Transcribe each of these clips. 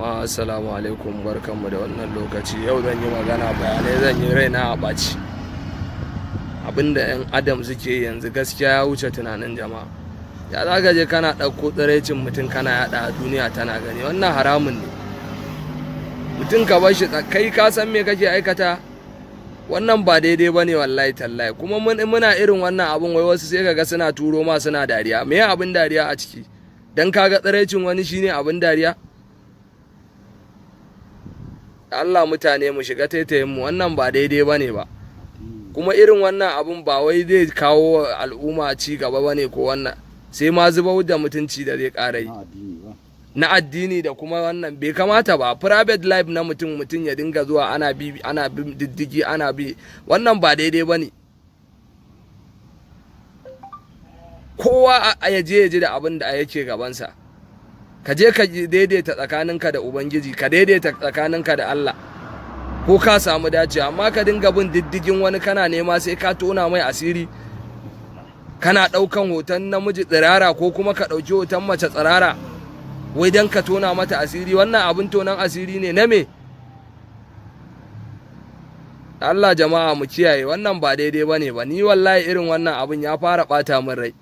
Jama'a, assalamu alaikum, barkanmu da wannan lokaci. Yau zan yi magana, bayanai zan yi, raina a ɓaci. Abinda 'yan adam suke yanzu gaskiya ya wuce tunanin jama'a. Ya za ka je kana ɗauko tsiraicin mutum kana yaɗa a duniya tana gani? Wannan haramun ne. Mutum ka bar shi, kai ka san me kake aikata? Wannan ba daidai ba ne, wallahi tallahi. Kuma muna irin wannan abun, wai wasu sai kaga suna turo ma suna dariya. Me abin dariya a ciki? Dan kaga tsiraicin wani shine abin dariya? Allah, mutane mu shiga taitayin mu, wannan ba daidai ba ne ba. Kuma irin wannan abun ba wai zai kawo al'umma ci gaba ba ne ko wannan, sai ma zubar da mutunci da zai ƙara yi na addini da kuma wannan bai kamata ba. Private life na mutum, mutum ya dinga zuwa ana bi, ana bin diddigi, ana bi, wannan ba daidai ba ne. Kowa ya je ya ji da abin da yake gabansa. Ka je ka daidaita tsakaninka da Ubangiji, ka daidaita tsakaninka da Allah, ko ka samu dace. Amma ka dinga bin diddigin wani, kana nema sai ka tona mai asiri, kana ɗaukan hoton namiji tsirara ko kuma ka ɗauki hoton mace tsirara wai don ka tona mata asiri, wannan abin tonan asiri ne na me? Allah, jama'a, mu kiyaye, wannan ba daidai ba ne ba. Ni wallahi irin wannan abin ya fara ɓata min rai.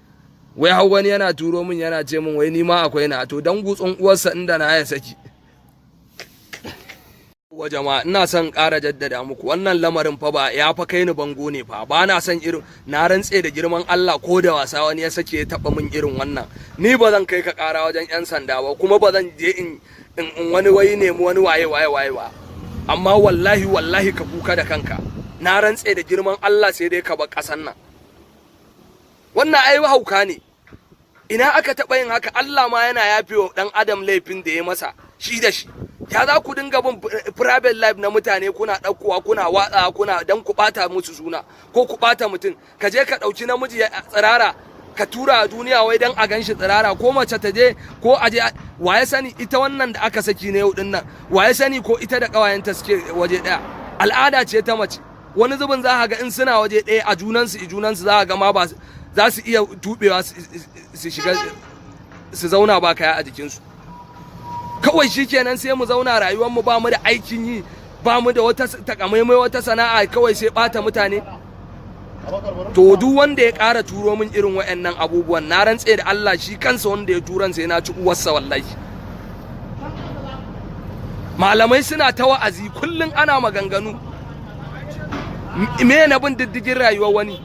Wai hau wani yana turo min, yana ce min wai ni ma akwai na to dan gutsun uwarsa inda na ya saki wa. Jama'a, ina son ƙara jaddada muku, wannan lamarin fa ba ya fa kai ni bango ne fa. Ba na son irin, na rantse da girman Allah, ko da wasa wani ya sake ya taba min irin wannan, ni ba zan kai ka ƙara wajen yan sanda ba, kuma ba zan je in wani wai nemi wani waye waye waye ba. Amma wallahi wallahi ka kuka da kanka. Na rantse da girman Allah, sai dai ka bar ƙasan nan. Wannan ai hauka ne. Ina aka taɓa yin haka? Allah ma yana yafe wa ɗan adam laifin da ya masa shi da shi. Ya za ku dinga bin private life na mutane, kuna ɗaukowa, kuna watsa, kuna dan ku ɓata musu suna ko ku ɓata mutum? Ka je ka ɗauki namiji tsirara ka tura a duniya wai dan a ganshi tsirara, ko mace ta je ko a je, wa ya sani? Ita wannan da aka saki na yau din nan, wa ya sani ko ita da ƙawayenta suke waje ɗaya? Al'ada ce ta mace. Wani zubin za ka ga in suna waje ɗaya a junansu i junansu, za ka ga ma ba za su iya tubewa su shiga su zauna ba kaya a jikinsu. Kawai shikenan sai mu zauna rayuwar mu, ba mu da aikin yi, ba mu da wata takamaimai wata sana'a, kawai sai bata mutane. To duk wanda ya ƙara turo min irin waɗannan abubuwan, na rantse da Allah, shi kansa wanda ya turan sai na ci uwarsa wallahi. Malamai suna ta wa'azi kullum, ana maganganu. Me na bin diddigin rayuwar wani?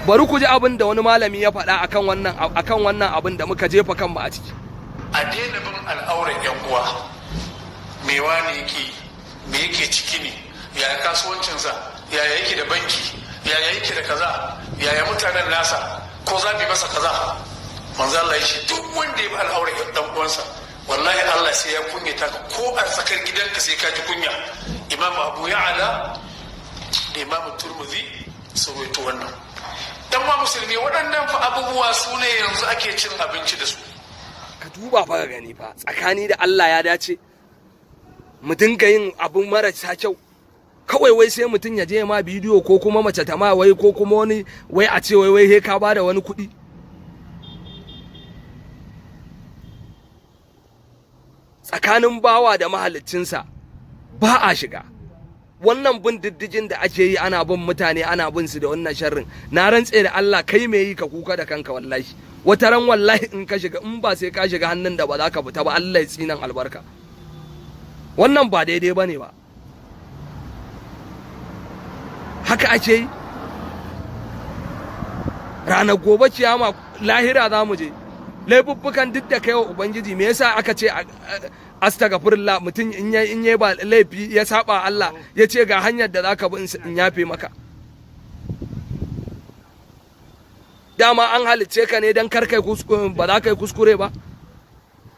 Bari ku ji abin da wani malami ya faɗa akan wannan abin da muka jefa kanmu a ciki. A daina bin al'auran yan uwa. Me wani yake, me yake ciki ne, yaya kasuwancinsa, yaya yake da banki, yaya yake da kaza, yaya mutanen nasa, ko za mu masa kaza. Manzo Allah ya ce duk wanda ya bi al'auran dan uwansa, wallahi Allah sai ya kunyata ka, ko a tsakar gidanka sai ka ji kunya. Imam Abu Ya'ala da Imam Turmudi sun rawaito wannan. Dan wa musulmi, waɗannan fa abubuwa su ne yanzu ake cin abinci da su. Ka duba fa ka gani fa, tsakani da Allah, ya dace mu dinga yin abu marasa kyau kawai wai sai mutum ya je ma bidiyo, ko kuma mace ta ma wai, ko kuma wani wai a ce wai wai he ka bada wani kuɗi? Tsakanin bawa da mahaliccinsa ba a shiga. Wannan bin diddigin da ake yi, ana bin mutane, ana bin su da wannan sharrin, na rantse da Allah, kai mai yi ka kuka da kanka wallahi. Wata ran wallahi in ka shiga, in ba sai ka shiga hannun da ba za ka fita ba. Allah ya tsinan albarka. Wannan ba daidai bane ba. Haka ake yi? Ranar gobe kiyama, lahira za mu je, laifuffukan duk da kai wa Ubangiji, me yasa aka ce astaghfirullah? Mutum in ya ba laifi, ya saba Allah, ya ce ga hanyar da zaka bi in yafe maka. Dama an halicce ka ne dan kar kai kuskure, ba za ka yi kuskure ba.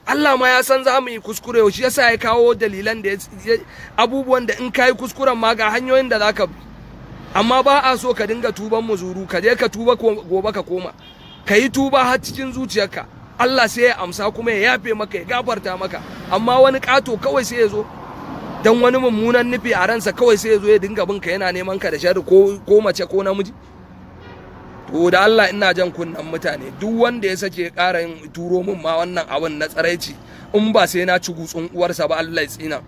Allah ma ya san za mu yi kuskure, shi yasa ya kawo dalilan da abubuwan da in ka yi kuskuren ma ga hanyoyin da za ka bi. Amma ba a so ka dinga tuban muzuru, ka je ka tuba, gobe ka koma. Ka yi tuba har cikin zuciyarka, Allah sai ya amsa kuma ya yafe maka, ya gafarta maka. Amma wani ƙato kawai sai ya zo dan wani mummunan nufi a ransa, kawai sai ya zo ya dinga bin ka, yana neman ka da sharri, ko mace ko namiji. To da Allah ina jan kunnen mutane, duk wanda ya sake ƙara yin turo min ma wannan abin na tsaraici, In ba sai na ci gutsun uwarsa ba, Allah ya tsina.